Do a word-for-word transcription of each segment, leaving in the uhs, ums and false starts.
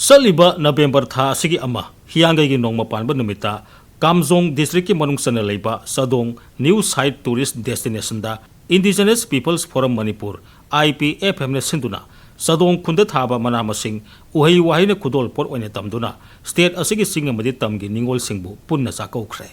ꯆꯠꯂꯤꯕ ꯅꯕꯦꯝꯕꯔ ꯊꯥ ꯑꯁꯤꯒꯤ ꯑꯃ, ꯍꯤꯌꯥꯡꯒꯩꯒꯤ ꯅꯣꯡꯃ ꯄꯥꯟꯕ ꯅꯨꯃꯤꯠꯇ, ꯀꯥꯝꯖꯣꯡ ꯗꯤꯁꯇ꯭ꯔꯤꯛꯀꯤ ꯃꯅꯨꯡ ꯆꯟꯅ ꯂꯩꯕ ꯆꯥꯗꯣꯡ ꯅ꯭ꯌꯨ ꯁꯥꯏꯠ ꯇꯨꯔꯤꯁ ꯗꯦꯁꯇꯤꯅꯦꯁꯟꯗ Indigenous People's Forum Manipur, I P F M ꯅ ꯁꯤꯟꯗꯨꯅ ꯆꯥꯗꯣꯡ ꯈꯨꯟꯗ ꯊꯥꯕ ꯃꯅꯥ ꯃꯁꯤꯡ, ꯎꯍꯩ ꯋꯥꯍꯩꯅ ꯈꯨꯗꯣꯜ ꯄꯣꯠ ꯑꯣꯏꯅ ꯇꯝꯗꯨꯅ ꯁ꯭ꯇꯦꯠ ꯑꯁꯤꯒꯤ ꯆꯤꯡ ꯑꯃꯗꯤ ꯇꯝꯒꯤ ꯅꯤꯉꯣꯜꯁꯤꯡꯕꯨ ꯄꯨꯟꯅ ꯆꯥꯛꯀꯧꯈ꯭ꯔꯦ꯫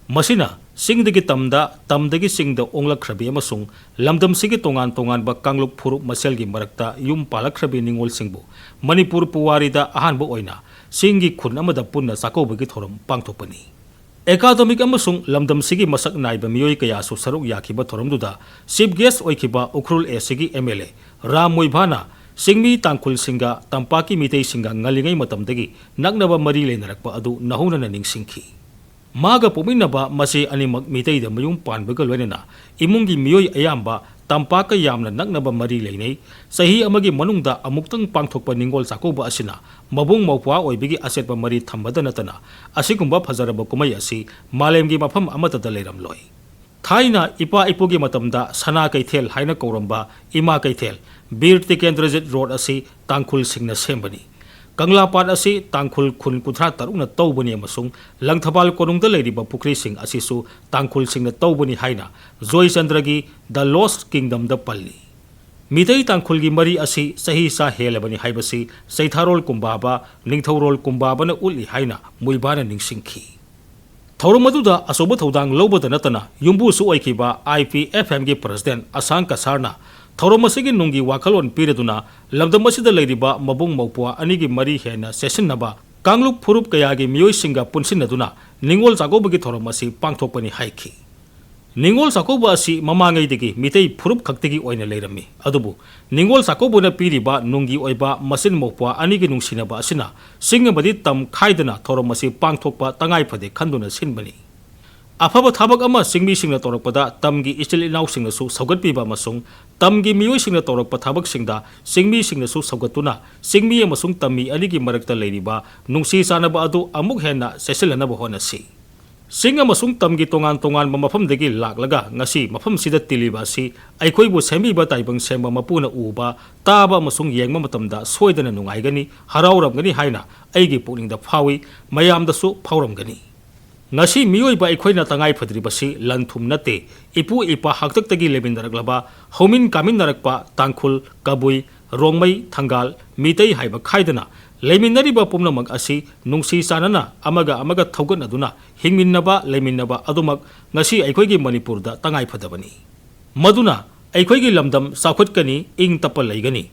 ꯃꯁꯤꯅ ꯆꯤꯡꯗꯒꯤ ꯇꯝꯗ, ꯇꯝꯗꯒꯤ ꯆꯤꯡꯗ ꯑꯣꯡꯂꯛꯈ꯭ꯔꯕꯤ ꯑꯃꯁꯨꯡ ꯂꯝꯗꯝꯁꯤꯒꯤ ꯇꯣꯉꯥꯟ ꯇꯣꯉꯥꯟꯕ ꯀꯥꯡꯂꯨꯞ ꯐꯨꯔꯨꯞ ꯃꯁꯦꯜꯒꯤ ꯃꯔꯛꯇ ꯌꯨꯝ ꯄꯥꯜꯂꯛꯈ꯭ꯔꯕꯤ ꯅꯤꯉꯣꯜꯁꯤꯡꯕꯨ ꯃꯅꯤꯄꯨꯔ ꯄꯨꯋꯥꯔꯤꯗ ꯑꯍꯥꯟꯕ ꯑꯣꯏꯅ ꯆꯤꯡꯒꯤ ꯈꯨꯟ ꯑꯃꯗ ꯄꯨꯟꯅ ꯆꯥꯛꯀꯧꯕꯒꯤ ꯊꯧꯔꯝ ꯄꯥꯡꯊꯣꯛꯄꯅꯤ꯫ ꯑꯦꯀꯥꯗꯃꯤꯛ ꯑꯃꯁꯨꯡ ꯂꯝꯗꯝꯁꯤꯒꯤ ꯃꯁꯛ ꯅꯥꯏꯕ ꯃꯤꯑꯣꯏ ꯀꯌꯥꯁꯨ ꯁꯔꯨꯛ ꯌꯥꯈꯤꯕ ꯊꯧꯔꯝꯗꯨꯗ ꯆꯤꯐ ꯒꯦꯁ꯭ꯠ ꯑꯣꯏꯈꯤꯕ ꯎꯈ꯭ꯔꯨꯜ ꯑꯦ ꯁꯤꯒꯤ M L A ꯔꯥꯝ ꯃꯣꯏꯚꯥꯅ ꯆꯤꯡꯃꯤ ꯇꯥꯡꯈꯨꯜꯁꯤꯡꯒ ꯇꯝꯄꯥꯛꯀꯤ ꯃꯤꯇꯩꯁꯤꯡꯒ ꯉꯜꯂꯤꯉꯩ ꯃꯇꯝꯗꯒꯤ ꯅꯛꯅꯕ ꯃꯔꯤ ꯂꯩꯅꯔꯛꯄ ꯑꯗꯨ ꯅꯧꯍꯧꯅꯅ ꯅꯤꯡꯁꯤꯡꯈꯤ꯫ ꯃꯥꯒ ꯄꯣꯛꯃꯤꯟꯅꯕ ꯃꯆꯦ ꯑꯅꯤꯃꯛ ꯃꯤꯇꯩꯗ ꯃꯌꯨꯝ ꯄꯥꯟꯕꯒ ꯂꯣꯏꯅꯅ ꯏꯃꯨꯡꯒꯤ ꯃꯤꯑꯣꯏ ꯑꯌꯥꯝꯕ ꯇꯝꯄꯥꯛꯀ ꯌꯥꯝꯅ ꯅꯛꯅꯕ ꯃꯔꯤ ꯂꯩꯅꯩ꯫ ꯆꯍꯤ ꯑꯃꯒꯤ ꯃꯅꯨꯡꯗ ꯑꯃꯨꯛꯇꯪ ꯄꯥꯡꯊꯣꯛꯄ ꯅꯤꯡꯉꯣꯜ ꯆꯥꯛꯀꯧꯕ ꯑꯁꯤꯅ ꯃꯕꯨꯡ ꯃꯧꯄ꯭ꯋꯥ ꯑꯣꯏꯕꯒꯤ ꯑꯆꯦꯠꯄ ꯃꯔꯤ ꯊꯝꯕꯗ ꯅꯠꯇꯅ ꯑꯁꯤꯒꯨꯝꯕ ꯐꯖꯔꯕ ꯀꯨꯝꯍꯩ ꯑꯁꯤ ꯃꯥꯂꯦꯝꯒꯤ ꯃꯐꯝ ꯑꯃꯠꯇꯗ ꯂꯩꯔꯝꯂꯣꯏ꯫ ꯊꯥꯏꯅ ꯏꯄꯥ ꯏꯄꯨꯒꯤ ꯃꯇꯝꯗ ꯁꯅꯥ ꯀꯩꯊꯦꯜ ꯍꯥꯏꯅ ꯀꯧꯔꯝꯕ ꯏꯃꯥ ꯀꯩꯊꯦꯜ, ꯕꯤꯔ ꯇꯤꯀꯦꯟꯗ꯭ꯔꯖꯤꯠ ꯔꯣꯗ ꯑꯁꯤ ꯇꯥꯡꯈꯨꯜꯁꯤꯡꯅ ꯁꯦꯝꯕꯅꯤ꯫ ꯀꯪꯂꯥ ꯄꯥꯠ ꯑꯁꯤ ꯇꯥꯡꯈꯨꯜ ꯈꯨꯟ ꯀꯨꯟꯊ꯭ꯔꯥ ꯇꯔꯨꯛꯅ ꯇꯧꯕꯅꯤ ꯑꯃꯁꯨꯡ ꯂꯪꯊꯕꯥꯜ ꯀꯣꯅꯨꯡꯗ ꯂꯩꯔꯤꯕ ꯄꯨꯈ꯭ꯔꯤꯁꯤꯡ ꯑꯁꯤꯁꯨ ꯇꯥꯡꯈꯨꯜꯁꯤꯡꯅ ꯇꯧꯕꯅꯤ ꯍꯥꯏꯅ ꯖꯣꯏꯆꯟꯗ꯭ꯔꯒꯤ The Lost Kingdomꯗ ꯄꯜꯂꯤ꯫ ꯃꯤꯇꯩ ꯇꯥꯡꯈꯨꯜꯒꯤ ꯃꯔꯤ ꯑꯁꯤ ꯆꯍꯤ ꯆꯥ ꯍꯦꯜꯂꯕꯅꯤ ꯍꯥꯏꯕꯁꯤ ꯆꯩꯊꯥꯔꯣꯜ ꯀꯨꯝꯕꯥꯕ, ꯅꯤꯡꯊꯧꯔꯣꯜ ꯀꯨꯝꯕꯥꯕꯅ ꯎꯠꯂꯤ ꯍꯥꯏꯅ ꯃꯨꯏꯕꯥꯅ ꯅꯤꯡꯁꯤꯡꯈꯤ꯫ ꯊꯧꯔꯝ ꯑꯗꯨꯗ ꯑꯆꯧꯕ ꯊꯧꯗꯥꯡ ꯂꯧꯕꯗ ꯅꯠꯇꯅ ꯌꯨꯝꯕꯨꯁꯨ ꯑꯣꯏꯈꯤꯕ I P F Mꯒꯤ ꯄ꯭ꯔꯁꯤꯗꯦꯟꯠ ꯑꯁꯥꯡ ꯀꯁꯥꯔꯅ ꯊꯧꯔꯝ ꯑꯁꯤꯒꯤ ꯅꯨꯡꯒꯤ ꯋꯥꯈꯜꯂꯣꯟ ꯄꯤꯔꯗꯨꯅ ꯂꯝꯗꯝ ꯑꯁꯤꯗ ꯂꯩꯔꯤꯕ ꯃꯕꯨꯡ ꯃꯧꯄ꯭ꯋꯥ ꯑꯅꯤꯒꯤ ꯃꯔꯤ ꯍꯦꯟꯅ ꯆꯦꯠꯁꯤꯟꯅꯕ ꯀꯥꯡꯂꯨꯞ ꯐꯨꯔꯨꯞ ꯀꯌꯥꯒꯤ ꯃꯤꯑꯣꯏꯁꯤꯡꯒ ꯄꯨꯟꯁꯤꯟꯅꯗꯨꯅ ꯅꯤꯡꯉꯣꯜ ꯆꯥꯛꯀꯧꯕꯒꯤ ꯊꯧꯔꯝ ꯑꯁꯤ ꯄꯥꯡꯊꯣꯛꯄꯅꯤ ꯍꯥꯏꯈꯤ꯫ ꯅꯤꯡꯉꯣꯜ ꯆꯥꯛꯀꯧꯕ ꯑꯁꯤ ꯃꯃꯥꯡꯉꯩꯗꯒꯤ ꯃꯤꯇꯩ ꯐꯨꯔꯨꯞ ꯈꯛꯇꯒꯤ ꯑꯣꯏꯅ ꯂꯩꯔꯝꯃꯤ꯫ ꯑꯗꯨꯕꯨ ꯅꯤꯡꯉꯣꯜ ꯆꯥꯛꯀꯧꯕꯅ ꯄꯤꯔꯤꯕ ꯅꯨꯡꯒꯤ ꯑꯣꯏꯕ ꯃꯆꯤꯟ ꯃꯧꯄ꯭ꯋꯥ ꯑꯅꯤꯒꯤ ꯅꯨꯡꯁꯤꯅꯕ ꯑꯁꯤꯅ ꯆꯤꯡ ꯑꯃꯗꯤ ꯇꯝ ꯈꯥꯏꯗꯅ ꯊꯧꯔꯝ ꯑꯁꯤ ꯄꯥꯡꯊꯣꯛꯄ ꯇꯉꯥꯏ ꯐꯗꯦ ꯈꯟꯗꯨꯅ ꯁꯤꯟꯕꯅꯤ꯫ ꯑꯐꯕ ꯊꯕꯛ ꯑꯃ ꯆꯤꯡꯃꯤꯁꯤꯡꯅ ꯇꯧꯔꯛꯄꯗ ꯇꯝꯒꯤ ꯏꯆꯤꯜ ꯏꯅꯥꯎꯁꯤꯡꯅꯁꯨ ꯁꯧꯒꯠꯄꯤꯕ ꯑꯃꯁꯨꯡ ꯇꯝꯒꯤ ꯃꯤꯑꯣꯏꯁꯤꯡꯅ ꯇꯧꯔꯛꯄ ꯊꯕꯛꯁꯤꯡꯗ ꯆꯤꯡꯃꯤꯁꯤꯡꯅꯁꯨ ꯁꯧꯒꯠꯇꯨꯅ ꯆꯤꯡꯃꯤ ꯑꯃꯁꯨꯡ ꯇꯝꯃꯤ ꯑꯅꯤꯒꯤ ꯃꯔꯛꯇ ꯂꯩꯔꯤꯕ ꯅꯨꯡꯁꯤ ꯆꯥꯟꯅꯕ ꯑꯗꯨ ꯑꯃꯨꯛ ꯍꯦꯟꯅ ꯆꯦꯠꯁꯤꯜꯍꯟꯅꯕ ꯍꯣꯠꯅꯁꯤ꯫ ꯆꯤꯡ ꯑꯃꯁꯨꯡ ꯇꯝꯒꯤ ꯇꯣꯉꯥꯟ ꯇꯣꯉꯥꯟꯕ ꯃꯐꯝꯗꯒꯤ ꯂꯥꯛꯂꯒ ꯉꯁꯤ ꯃꯐꯝꯁꯤꯗ ꯇꯤꯜꯂꯤꯕ ꯑꯁꯤ ꯑꯩꯈꯣꯏꯕꯨ ꯁꯦꯝꯕꯤꯕ ꯇꯥꯏꯕꯪ ꯁꯦꯝꯕ ꯃꯄꯨꯅ ꯎꯕ, ꯇꯥꯕ ꯑꯃꯁꯨꯡ ꯌꯦꯡꯕ ꯃꯇꯝꯗ ꯁꯣꯏꯗꯅ ꯅꯨꯡꯉꯥꯏꯒꯅꯤ, ꯍꯔꯥꯎꯔꯝꯒꯅꯤ ꯍꯥꯏꯅ ꯑꯩꯒꯤ ꯄꯨꯛꯅꯤꯡꯗ ꯐꯥꯎꯏ, ꯃꯌꯥꯝꯗꯁꯨ ꯐꯥꯎꯔꯝꯒꯅꯤ꯫ ꯉꯁꯤ ꯃꯤꯑꯣꯏꯕ ꯑꯩꯈꯣꯏꯅ ꯇꯉꯥꯏ ꯐꯗ꯭ꯔꯤꯕꯁꯤ ꯂꯟ ꯊꯨꯝ ꯅꯠꯇꯦ, ꯏꯄꯨ ꯏꯄꯥ ꯍꯥꯛꯇꯛꯇꯒꯤ ꯂꯩꯃꯤꯟꯅꯔꯛꯂꯕ, ꯍꯧꯃꯤꯟ ꯀꯥꯃꯤꯟꯅꯔꯛꯄ ꯇꯥꯡꯈꯨꯜ, ꯀꯕꯨꯏ, ꯔꯣꯡꯃꯩ, ꯊꯪꯒꯥꯜ, ꯃꯤꯇꯩ ꯍꯥꯏꯕ ꯈꯥꯏꯗꯅ ꯂꯩꯃꯤꯟꯅꯔꯤꯕ ꯄꯨꯝꯅꯃꯛ ꯑꯁꯤ ꯅꯨꯡꯁꯤ ꯆꯥꯟꯅꯅ ꯑꯃꯒ ꯑꯃꯒ ꯊꯧꯒꯠꯅꯗꯨꯅ ꯍꯤꯡꯃꯤꯟꯅꯕ, ꯂꯩꯃꯤꯟꯅꯕ ꯑꯗꯨꯃꯛ ꯉꯁꯤ ꯑꯩꯈꯣꯏꯒꯤ ꯃꯅꯤꯄꯨꯔꯗ ꯇꯉꯥꯏ ꯐꯗꯕꯅꯤ꯫ ꯃꯗꯨꯅ ꯑꯩꯈꯣꯏꯒꯤ ꯂꯝꯗꯝ ꯆꯥꯎꯈꯠꯀꯅꯤ, ꯏꯪ ꯇꯞꯄ ꯂꯩꯒꯅꯤ꯫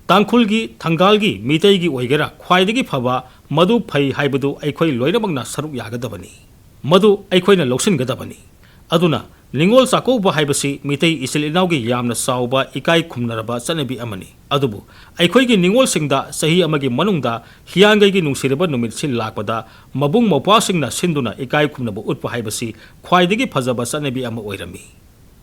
ꯇꯥꯡꯈꯨꯜꯒꯤ, ꯊꯪꯒꯥꯜꯒꯤ, ꯃꯤꯇꯩꯒꯤ ꯑꯣꯏꯒꯦꯔꯥ, ꯈ꯭ꯋꯥꯏꯗꯒꯤ ꯐꯕ, ꯃꯗꯨ ꯐꯩ ꯍꯥꯏꯕꯗꯨ ꯑꯩꯈꯣꯏ ꯂꯣꯏꯅꯃꯛꯅ ꯁꯔꯨꯛ ꯌꯥꯒꯗꯕꯅꯤ꯫ ꯃꯗꯨ ꯑꯩꯈꯣꯏꯅ ꯂꯧꯁꯤꯟꯒꯗꯕꯅꯤ꯫ ꯑꯗꯨꯅ ꯅꯤꯉꯣꯜ ꯆꯥꯛꯀꯧꯕ ꯍꯥꯏꯕꯁꯤ ꯃꯤꯇꯩ ꯏꯆꯤꯜ ꯏꯅꯥꯎꯒꯤ ꯌꯥꯝꯅ ꯆꯥꯎꯕ ꯏꯀꯥꯏ ꯈꯨꯝꯅꯔꯕ ꯆꯠꯅꯕꯤ ꯑꯃꯅꯤ꯫ ꯑꯗꯨꯕꯨ ꯑꯩꯈꯣꯏꯒꯤ ꯅꯤꯉꯣꯜꯁꯤꯡꯗ ꯆꯍꯤ ꯑꯃꯒꯤ ꯃꯅꯨꯡꯗ ꯍꯤꯌꯥꯡꯒꯩꯒꯤ ꯅꯨꯡꯁꯤꯔꯕ ꯅꯨꯃꯤꯠꯁꯤ ꯂꯥꯛꯄꯗ ꯃꯕꯨꯡ ꯃꯧꯄ꯭ꯋꯥꯁꯤꯡꯅ ꯁꯤꯟꯗꯨꯅ ꯏꯀꯥꯏ ꯈꯨꯝꯅꯕ ꯎꯠꯄ ꯍꯥꯏꯕꯁꯤ ꯈ꯭ꯋꯥꯏꯗꯒꯤ ꯐꯖꯕ ꯆꯠꯅꯕꯤ ꯑꯃ ꯑꯣꯏꯔꯝꯃꯤ꯫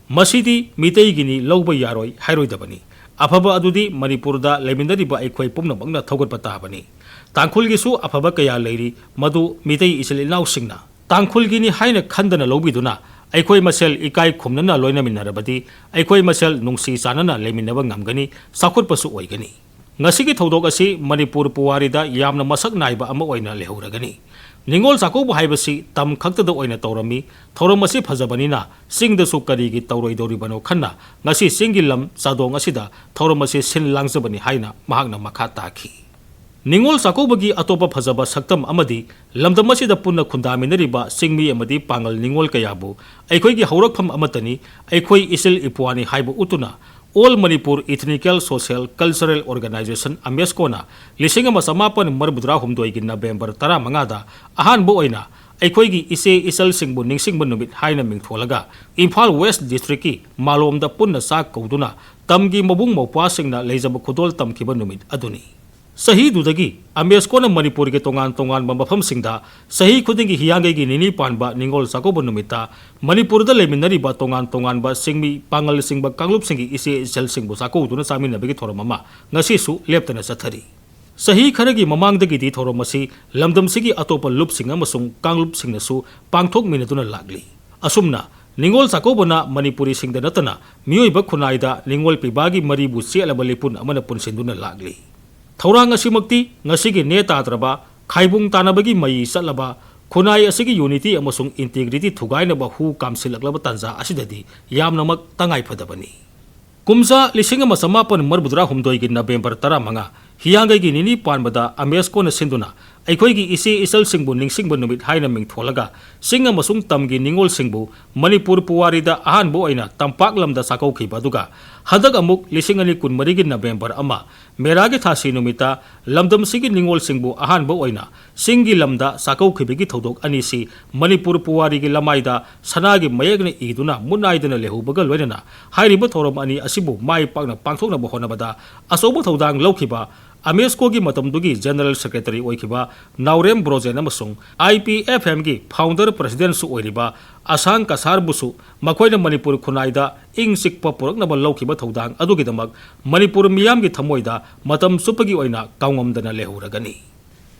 ꯃꯁꯤꯗꯤ ꯃꯤꯇꯩꯒꯤꯅꯤ, ꯂꯧꯕ ꯌꯥꯔꯣꯏ ꯍꯥꯏꯔꯣꯏꯗꯕꯅꯤ꯫ ꯑꯐꯕ ꯑꯗꯨꯗꯤ ꯃꯅꯤꯄꯨꯔꯗ ꯂꯩꯃꯤꯟꯅꯔꯤꯕ ꯑꯩꯈꯣꯏ ꯄꯨꯝꯅꯃꯛꯅ ꯊꯧꯒꯠꯄ ꯇꯥꯕꯅꯤ꯫ ꯇꯥꯡꯈꯨꯜꯒꯤꯁꯨ ꯑꯐꯕ ꯀꯌꯥ ꯂꯩꯔꯤ, ꯃꯗꯨ ꯃꯤꯇꯩ ꯏꯆꯤꯜ ꯏꯅꯥꯎꯁꯤꯡꯅ ꯇꯥꯡꯈꯨꯜꯒꯤꯅꯤ ꯍꯥꯏꯅ ꯈꯟꯗꯅ ꯂꯧꯕꯤꯗꯨꯅ ꯑꯩꯈꯣꯏ ꯃꯁꯦꯜ ꯏꯀꯥꯏ ꯈꯨꯝꯅꯅ ꯂꯣꯏꯅꯃꯤꯟꯅꯔꯕꯗꯤ ꯑꯩꯈꯣꯏ ꯃꯁꯦꯜ ꯅꯨꯡꯁꯤ ꯆꯥꯟꯅꯅ ꯂꯩꯃꯤꯟꯅꯕ ꯉꯝꯒꯅꯤ, ꯆꯥꯎꯈꯠꯄꯁꯨ ꯑꯣꯏꯒꯅꯤ꯫ ꯉꯁꯤꯒꯤ ꯊꯧꯗꯣꯛ ꯑꯁꯤ ꯃꯅꯤꯄꯨꯔ ꯄꯨꯋꯥꯔꯤꯗ ꯌꯥꯝꯅ ꯃꯁꯛ ꯅꯥꯏꯕ ꯑꯃ ꯑꯣꯏꯅ ꯂꯩꯍꯧꯔꯒꯅꯤ꯫ ꯅꯤꯉꯣꯜ ꯆꯥꯛꯀꯧꯕ ꯍꯥꯏꯕꯁꯤ ꯇꯝ ꯈꯛꯇꯗ ꯑꯣꯏꯅ ꯇꯧꯔꯝꯃꯤ꯫ ꯊꯧꯔꯝ ꯑꯁꯤ ꯐꯖꯕꯅꯤꯅ ꯆꯤꯡꯗꯁꯨ ꯀꯔꯤꯒꯤ ꯇꯧꯔꯣꯏꯗꯧꯔꯤꯕꯅꯣ ꯈꯟꯅ ꯉꯁꯤ ꯆꯤꯡꯒꯤ ꯂꯝ ꯆꯥꯗꯣꯡ ꯑꯁꯤꯗ ꯊꯧꯔꯝ ꯑꯁꯤ ꯁꯤꯟ ꯂꯥꯡꯖꯕꯅꯤ ꯍꯥꯏꯅ ꯃꯍꯥꯛꯅ ꯃꯈꯥ ꯇꯥꯈꯤ꯫ ꯅꯤꯉꯣꯜ ꯆꯥꯛꯀꯧꯕꯒꯤ ꯑꯇꯣꯞꯄ ꯐꯖꯕ ꯁꯛꯇꯝ ꯑꯃꯗꯤ ꯂꯝꯗꯝ ꯑꯁꯤꯗ ꯄꯨꯟꯅ ꯈꯨꯟꯗꯥꯃꯤꯟꯅꯔꯤꯕ ꯆꯤꯡꯃꯤ ꯑꯃꯗꯤ ꯄꯥꯡꯒꯜ ꯅꯤꯉꯣꯜ ꯀꯌꯥꯕꯨ ꯑꯩꯈꯣꯏꯒꯤ ꯍꯧꯔꯛꯐꯝ ꯑꯃꯠꯇꯅꯤ, ꯑꯩꯈꯣꯏ ꯏꯆꯤꯜ ꯏꯄ꯭ꯋꯥꯅꯤ ꯍꯥꯏꯕ ꯎꯠꯇꯨꯅ All Manipur Ethnical Social Cultural Organization, ꯑꯃꯦꯁꯀꯣꯅ ꯂꯤꯁꯤꯡ ꯑꯃ ꯆꯃꯥꯄꯟ ꯃꯔꯤꯐꯨꯇꯔꯥꯍꯨꯝꯗꯣꯏꯒꯤ ꯅꯕꯦꯝꯕꯔ ꯇꯔꯥꯃꯉꯥꯗ ꯑꯍꯥꯟꯕ ꯑꯣꯏꯅ ꯑꯩꯈꯣꯏꯒꯤ ꯏꯆꯦ ꯏꯆꯜꯁꯤꯡꯕꯨ ꯅꯤꯡꯁꯤꯡꯕ ꯅꯨꯃꯤꯠ ꯍꯥꯏꯅ ꯃꯤꯡꯊꯣꯜꯂꯒ ꯏꯝꯐꯥꯜ ꯋꯦꯁ ꯗꯤꯁꯇ꯭ꯔꯤꯛꯀꯤ ꯃꯥꯂꯣꯝꯗ ꯄꯨꯟꯅ ꯆꯥꯛ ꯀꯧꯗꯨꯅ ꯇꯝꯒꯤ ꯃꯕꯨꯡ ꯃꯧꯄ꯭ꯋꯥꯁꯤꯡꯅ ꯂꯩꯖꯕ ꯈꯨꯗꯣꯜ ꯇꯝꯈꯤꯕ ꯅꯨꯃꯤꯠ ꯑꯗꯨꯅꯤ꯫ ꯆꯍꯤꯗꯨꯗꯒꯤ ꯑꯃꯦꯁꯀꯣꯅ ꯃꯅꯤꯄꯨꯔꯒꯤ ꯇꯣꯉꯥꯟ ꯇꯣꯉꯥꯟꯕ ꯃꯐꯝꯁꯤꯡꯗ ꯆꯍꯤ ꯈꯨꯗꯤꯡꯒꯤ ꯍꯤꯌꯥꯡꯒꯩꯒꯤ ꯅꯤꯅꯤ ꯄꯥꯟꯕ ꯅꯤꯉꯣꯜ ꯆꯥꯛꯀꯧꯕ ꯅꯨꯃꯤꯠꯇ ꯃꯅꯤꯄꯨꯔꯗ ꯂꯩꯃꯤꯟꯅꯔꯤꯕ ꯇꯣꯉꯥꯟ ꯇꯣꯉꯥꯟꯕ ꯆꯤꯡꯃꯤ ꯄꯥꯡꯒꯜ ꯆꯤꯡꯕ ꯀꯥꯡꯂꯨꯞꯁꯤꯡꯒꯤ ꯏꯆꯦ ꯏꯆꯜꯁꯤꯡꯕꯨ ꯆꯥꯛꯀꯧꯗꯨꯅ ꯆꯥꯃꯤꯟꯅꯕꯒꯤ ꯊꯧꯔꯝ ꯑꯃ ꯉꯁꯤꯁꯨ ꯂꯦꯞꯇꯅ ꯆꯠꯊꯔꯤ꯫ ꯆꯍꯤ ꯈꯔꯒꯤ ꯃꯃꯥꯡꯗꯒꯤꯗꯤ ꯊꯧꯔꯝ ꯑꯁꯤ ꯂꯝꯗꯝꯁꯤꯒꯤ ꯑꯇꯣꯞꯄ ꯂꯨꯞꯁꯤꯡ ꯑꯃꯁꯨꯡ ꯀꯥꯡꯂꯨꯞꯁꯤꯡꯅꯁꯨ ꯄꯥꯡꯊꯣꯛꯃꯤꯟꯅꯗꯨꯅ ꯂꯥꯛꯂꯤ꯫ ꯑꯁꯨꯝꯅ ꯅꯤꯉꯣꯜ ꯆꯥꯛꯀꯧꯕꯅ ꯃꯅꯤꯄꯨꯔꯤꯁꯤꯡꯗ ꯅꯠꯇꯅ ꯃꯤꯑꯣꯏꯕ ꯈꯨꯟꯅꯥꯏꯗ ꯅꯤꯉꯣꯜ ꯄꯤꯕꯥꯒꯤ ꯃꯔꯤꯕꯨ ꯆꯦꯠꯂꯕ ꯂꯤꯄꯨꯟ ꯑꯃꯅ ꯄꯨꯟꯁꯤꯟꯗꯨꯅ ꯂꯥꯛꯂꯤ꯫ ꯊꯧꯔꯥꯡ ꯑꯁꯤꯃꯛꯇꯤ ꯉꯁꯤꯒꯤ ꯅꯦ ꯇꯥꯗ꯭ꯔꯕ, ꯈꯥꯏꯕꯨꯡ ꯇꯥꯅꯕꯒꯤ ꯃꯩ ꯆꯠꯂꯕ, ꯈꯨꯟꯅꯥꯏ ꯑꯁꯤꯒꯤ unity ꯑꯃꯁꯨꯡ integrity ꯊꯨꯒꯥꯏꯅꯕ ꯍꯨ ꯀꯥꯝꯁꯤꯜꯂꯛꯂꯕ ꯇꯥꯟꯖꯥ ꯑꯁꯤꯗꯗꯤ ꯌꯥꯝꯅꯃꯛ ꯇꯉꯥꯏꯐꯗꯕꯅꯤ꯫ ꯀꯨꯝꯖꯥ ꯂꯤꯁꯤꯡ ꯑꯃ ꯆꯃꯥꯄꯟ ꯃꯔꯤꯐꯨꯇꯔꯥ ꯍꯨꯝꯗꯣꯏꯒꯤ November ꯇꯔꯥꯃꯉꯥ, ꯍꯤꯌꯥꯡꯒꯩꯒꯤ ꯅꯤꯅꯤ ꯄꯥꯟꯕꯗ UNESCOꯅ ꯁꯤꯟꯗꯨꯅ ꯑꯩꯈꯣꯏꯒꯤ ꯏꯆꯦ ꯏꯆꯜꯁꯤꯡꯕꯨ ꯅꯤꯡꯁꯤꯡꯕ ꯅꯨꯃꯤꯠ ꯍꯥꯏꯅ ꯃꯤꯡꯊꯣꯜꯂꯒ ꯆꯤꯡ ꯑꯃꯁꯨꯡ ꯇꯝꯒꯤ ꯅꯤꯉꯣꯜꯁꯤꯡꯕꯨ ꯃꯅꯤꯄꯨꯔ ꯄꯨꯋꯥꯔꯤꯗ ꯑꯍꯥꯟꯕ ꯑꯣꯏꯅ ꯇꯝꯄꯥꯛ ꯂꯝꯗ ꯆꯥꯛꯀꯧꯈꯤꯕ ꯑꯗꯨꯒ ꯍꯟꯗꯛ ꯑꯃꯨꯛ ꯂꯤꯁꯤꯡ ꯑꯅꯤ ꯀꯨꯟꯃꯔꯤꯒꯤ November ꯑꯃ, ꯃꯦꯔꯥꯒꯤ ꯊꯥꯁꯤ ꯅꯨꯃꯤꯠꯇ ꯂꯝꯗꯝꯁꯤꯒꯤ ꯅꯤꯉꯣꯜꯁꯤꯡꯕꯨ ꯑꯍꯥꯟꯕ ꯑꯣꯏꯅ ꯆꯤꯡꯒꯤ ꯂꯝꯗ ꯆꯥꯛꯀꯧꯈꯤꯕꯒꯤ ꯊꯧꯗꯣꯛ ꯑꯅꯤꯁꯤ ꯃꯅꯤꯄꯨꯔ ꯄꯨꯋꯥꯔꯤꯒꯤ ꯂꯃꯥꯏꯗ ꯁꯅꯥꯒꯤ ꯃꯌꯦꯛꯅ ꯏꯗꯨꯅ ꯃꯨꯠꯅꯥꯏꯗꯅ ꯂꯩꯍꯧꯕꯒ ꯂꯣꯏꯅꯅ ꯍꯥꯏꯔꯤꯕ ꯊꯧꯔꯝ ꯑꯅꯤ ꯑꯁꯤꯕꯨ ꯃꯥꯏ ꯄꯥꯛꯅ ꯄꯥꯡꯊꯣꯛꯅꯕ ꯍꯣꯠꯅꯕꯗ ꯑꯆꯧꯕ ꯊꯧꯗꯥꯡ ꯂꯧꯈꯤꯕ UNESCOꯒꯤ ꯃꯇꯝꯗꯨꯒꯤ General Secretary ꯑꯣꯏꯈꯤꯕ ꯅꯥꯎꯔꯦꯝ ꯕ꯭ꯔꯣꯖꯦꯟ ꯑꯃꯁꯨꯡ IPFMꯒꯤ Founder Presidentꯁꯨ ꯑꯣꯏꯔꯤꯕ ꯑꯁꯥꯡ ꯀꯁꯥꯔꯕꯨꯁꯨ ꯃꯈꯣꯏꯅ ꯃꯅꯤꯄꯨꯔ ꯈꯨꯟꯅꯥꯏꯗ ꯏꯪ ꯆꯤꯛꯄ ꯄꯨꯔꯛꯅꯕ ꯂꯧꯈꯤꯕ ꯊꯧꯗꯥꯡ ꯑꯗꯨꯒꯤꯗꯃꯛ ꯃꯅꯤꯄꯨꯔ ꯃꯤꯌꯥꯝꯒꯤ ꯊꯃꯣꯏꯗ ꯃꯇꯝ ꯆꯨꯞꯄꯒꯤ ꯑꯣꯏꯅ ꯀꯥꯎꯉꯝꯗꯅ ꯂꯩꯍꯧꯔꯒꯅꯤ꯫